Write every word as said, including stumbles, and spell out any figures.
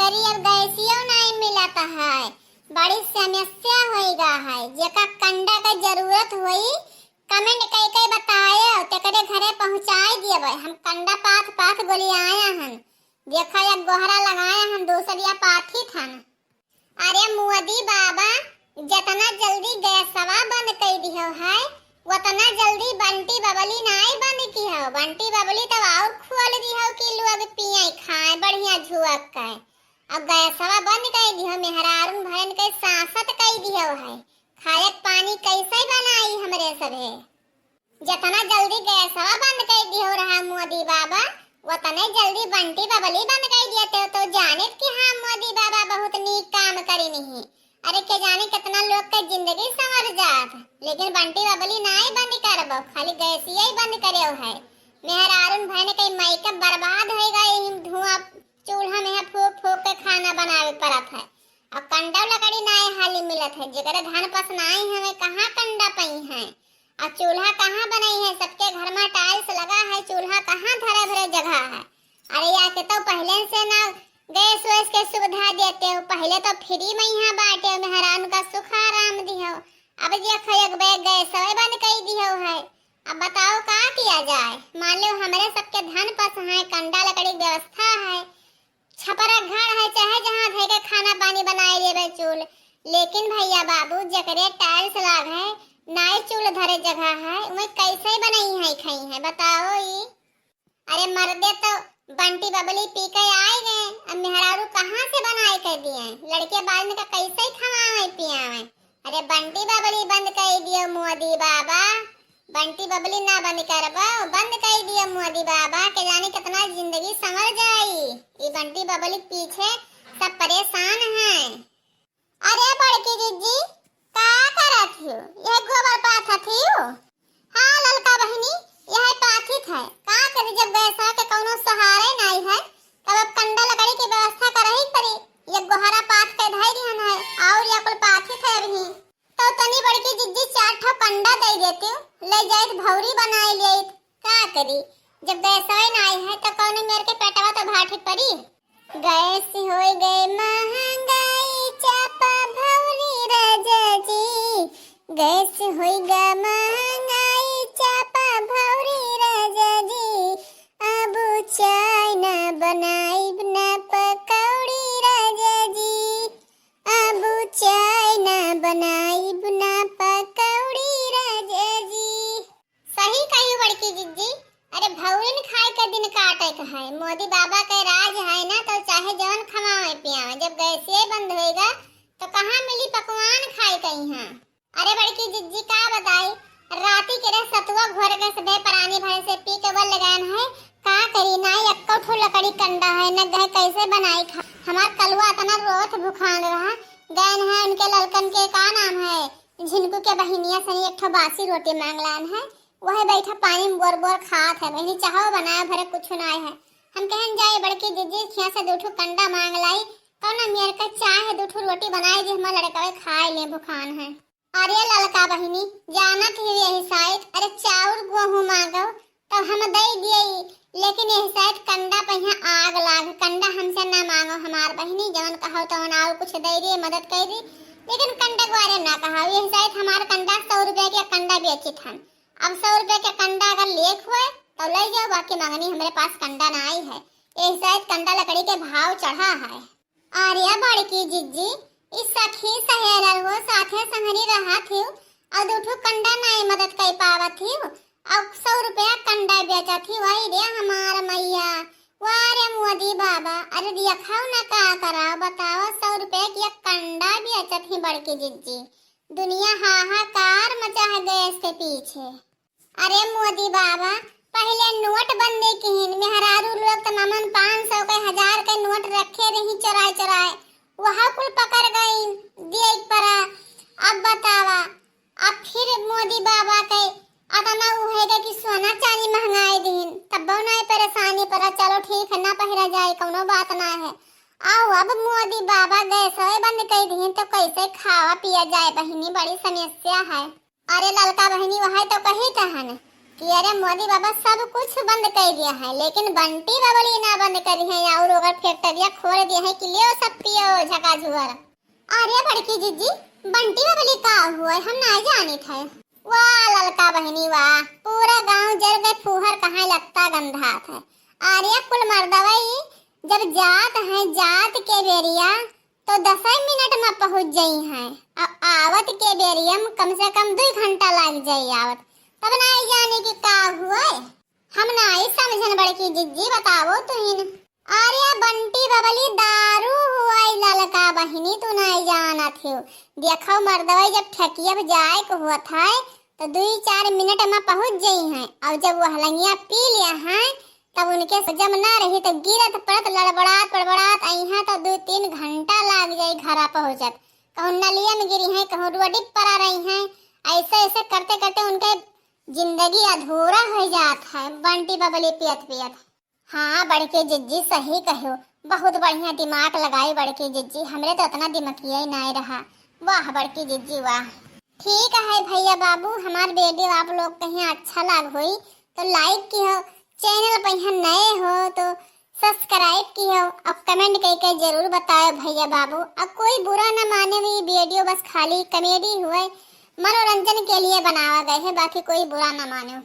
अरे, अब गैसियो नाई मिलत है, बड़ी समस्या होई गा है। जेका कंडा के जरूरत होई, comment कई कई बताए, तेकरे घरे पहुँचाए दियब। हम कंडा पाथ पाथ गोलियाए हन। देखा, एक गोहरा लगाए हन, दूसरिया पाथित हन। अरे मोदी बाबा, जतना जल्दी गैसवा बंद कई दिहो है, वतना जल्दी बंटी बबली नाई बंद किहो। बंटी बबली तब और खोल दिहो कि लोग पिए खाए बढ़िया झुअक के। अब गैसवा बंद कई दिहो, मेहरारून भरन के सांसत कई दिहो है। खाए के पानी कैसे बनाई हमरे सभे? जतना जल्दी गैसवा बंद कई दिहो रहा मोदी बाबा, वतने जल्दी बंटी बबली बंद कई दियते हो, तो जानित कि हाँ, मोदी बाबा बहुत नीक काम करिन ही। अरे, के जाने कितना लोग के जिंदगी संवर जात, लेकिन बंटी बबली नाई बंद करबो, खाली गैसिया ही बंद करेव है। मेहरारून भरन के makeup बर्बाद होई गए, धुआं चूल्हा में है फूक फूक के खाना बनावे पड़त है। और कंडा लकड़ी नाई हाली मिलत है, जेकरे धन पस नाई हमें कहाँ कंडा पई है, और चूल्हा कहाँ बनई है? सबके घर में tiles लगा है, चूल्हा कहाँ धरे भरे जगह है? अरे, या के तो पहले से ना गैस वैस के सुविधा देते हो, पहले तो free में यहाँ बांटे हो, मेहरान का सुख आराम दिहो। अब देखो, एक बैग गैस बंद कई दिहो है। अब बताओ, का किया जाए? मान लो, हमरे सबके धन पस है, कंडा लकड़ी के व्यवस्था है, छपरा घर है, चाहे जहाँ धै के खाना पानी बनाए लेबे चूल, लेकिन भैया बाबू, जकरे tiles लाग है, नाई चूल धरे जगह है, उमे कैसे बनई है, खई है, बताओ ई? अरे मर्दे, तो बंटी बबली पी के आए गए, अब मेहरारू कहाँ से बनाए के दिए? लड़के बाल में का कैसे खवावे पियावे? अरे बंटी बबली बंद कई दियो मोदी बाबा, बंटी बबली ना बंद करबो, बंद कई दियो मोदी बाबा, के जाने कितना जिंदगी संवर जाई। ई बंटी बबली पीछे सब परेशान हैं। अरे बड़की जिज्जी, का करत हियो? यह गोबर पाथत हियो? हाँ ललका बहिनी, यह पाथित है। का करी, जब गैसा के कौनो सहारे नाई है, तब अब कंडा लकड़ी के व्यवस्था करही पड़ी। ये गोहरा पाथ के धई दिहन है, और या कुल पाथित है अभी। तो तनी बड़की जिज्जी चार ठो कंडा दे देती, ले जाइत भौरी बनाए लेइत। का करी, जब गैसवे नाई है तो कौनो मेर के पेटवा तो भाठी पड़ी। गैस होई गए महंगाई चापा भौरी राजा जी, गैस होई गा महंगाई चापा भौरी राजा जी, अब चाय ना बनाइब ना पकौड़ी राजा जी, अब चाय ना बनाइब ना पकौड़ी राजा जी। सही कही बड़की जिज्जी, अरे भौरिन खाए के दिन काटे के है। मोदी बाबा के राज है ना, तो चाहे जवन खवावे पियावे, जब गैसिये बंद होएगा तो कहाँ मिली पकवान खाए के यहाँ? अरे बड़की जिज्जी का बताई, राती के रे सतुआ घोर के सभे परानी भरे से पी के बल लगान है। का करी, ना एक्को ठो लकड़ी कंडा है, न गए कैसे बनाई खा। हमार कलुआ इतना रोत भुखान रहा, गैन है उनके ललकन के का नाम है, झिनकू के बहिनिया सनी एक ठो बासी रोटी मांग लान है, वह बैठा पानी में बोर बोर खात है। बहिनी चाहो बनाए भरे कुछ ना है। हम कहन जाए बड़की जिज्जी खिया से दो ठो कंडा मांग लाई, कौना मेर के चाहे दो ठो रोटी बनाए दे, हमार लड़का खाए ले भुखान है। अरे ललका बहिनी, जानत ही यही साइड, अरे चाउर गोहूँ मांगो, तब हम दे दिए, लेकिन यही साइड कंडा पे यहाँ आग लाग, कंडा हमसे ना मांगो हमार बहिनी, जवन कहो तवन और कुछ दे दिए, मदद कर दी, लेकिन कंडा के बारे ना कहो। यही साइड हमार कंडा सौ रुपया के कंडा बेचित हन। अब सौ रुपया के कंडा अगर लेख हुए तो ले जाओ, बाकी मंगनी हमरे पास कंडा ना आई है। यही साइड कंडा लकड़ी के भाव चढ़ा है। अरे बड़की जिज्जी, ई सखी सहेलर हो, साथे संगनी रहत हिउ, और दू ठो कंडा नाई मदद कर पावत हिउ, और सौ रुपया कंडा बेचत हिउ। वही रे हमार मैया, वाह रे मोदी बाबा, अरे देखो ना का कराओ, बताओ, सौ रुपया की एक कंडा बेचत ही बड़की जिज्जी। दुनिया हाहाकार मचा है गैस के पीछे। अरे मोदी बाबा, पहिले नोटबंदी किहिन, मेहरारू लोग त मामन पाँच सौ के, हजार के नोट रखे रही चोराए चोराए, वह कुल पकड़ गई, दिए परा। अब बतावा, अब फिर मोदी बाबा के अतना उहेगा कि सोना चांदी महंगाई दीन, तब्बो नाई परेशानी परा। चलो ठीक है, ना पहिरा जाए, कौनो बात ना है। आओ, अब मोदी बाबा गैसवे बंद कर दीन तो कैसे खावा पिया जाए बहिनी, बड़ी समस्या है। अरे ललका बहिनी, वह तो कही तहन, कि अरे मोदी बाबा सब कुछ बंद कर दिया है, लेकिन बंटी बबली ना बंद करी है और ओकर फैक्ट्रिया खोल दिया है कि लियो सब पियो झकाझुअर। अरे बड़की जिज्जी, बंटी बबली का हुआ है, हम ना जानित है। वाह ललका बहिनी वाह, पूरा गांव जर गए, फूहर कहाँ लत्ता गंधात है। अरे कुल मर्दवई जब जात है जात के बेरिया तो दसै मिनट में पहुँच जइहैं, अब आवत के बेरिया में कम से कम दुइ घंटा लाग जाई आवत, तब ना जानी कि का हुए। हम नाई समझन बड़की जिज्जी, बतावो तुहिन। अरे बंटी बबली दारू हुआई ललका बहिनी, तू नाई जानत हो। देखो मर्दवई जब ठेकिया पे जाए के होत है तो दुई चार मिनट में पहुँच जइहैं, और जब वह लंगिया पी लिया है तब उनके जम ना रही तो गिरत पड़त लड़बड़ात पड़बड़ात अइहैं तो दो तीन घंटा लाग जाई घरा पहुँचत। कहूँ नलिया में गिरी हैं, कहूँ रोडी पर आ रही हैं। ऐसे ऐसे करते करते उनके जिंदगी अधूरा हो जात है बंटी बबली पियत पियत। हाँ बड़की जिज्जी सही कहो, बहुत बढ़िया दिमाग लगाई बड़की जिज्जी, हमरे तो इतना दिमागिया ही नहीं रहा। वाह बड़की जिज्जी वाह। ठीक है भैया बाबू, हमार वीडियो आप लोग कहीं अच्छा लाग होई तो लाइक किहो, चैनल पे यहाँ नए हो तो सब्सक्राइब किहो, अब कमेंट करके जरूर बताओ भैया बाबू। अब कोई बुरा ना माने, ये वीडियो बस खाली कॉमेडी हुए, मनोरंजन के लिए बनावा गए है, बाकी कोई बुरा ना माने।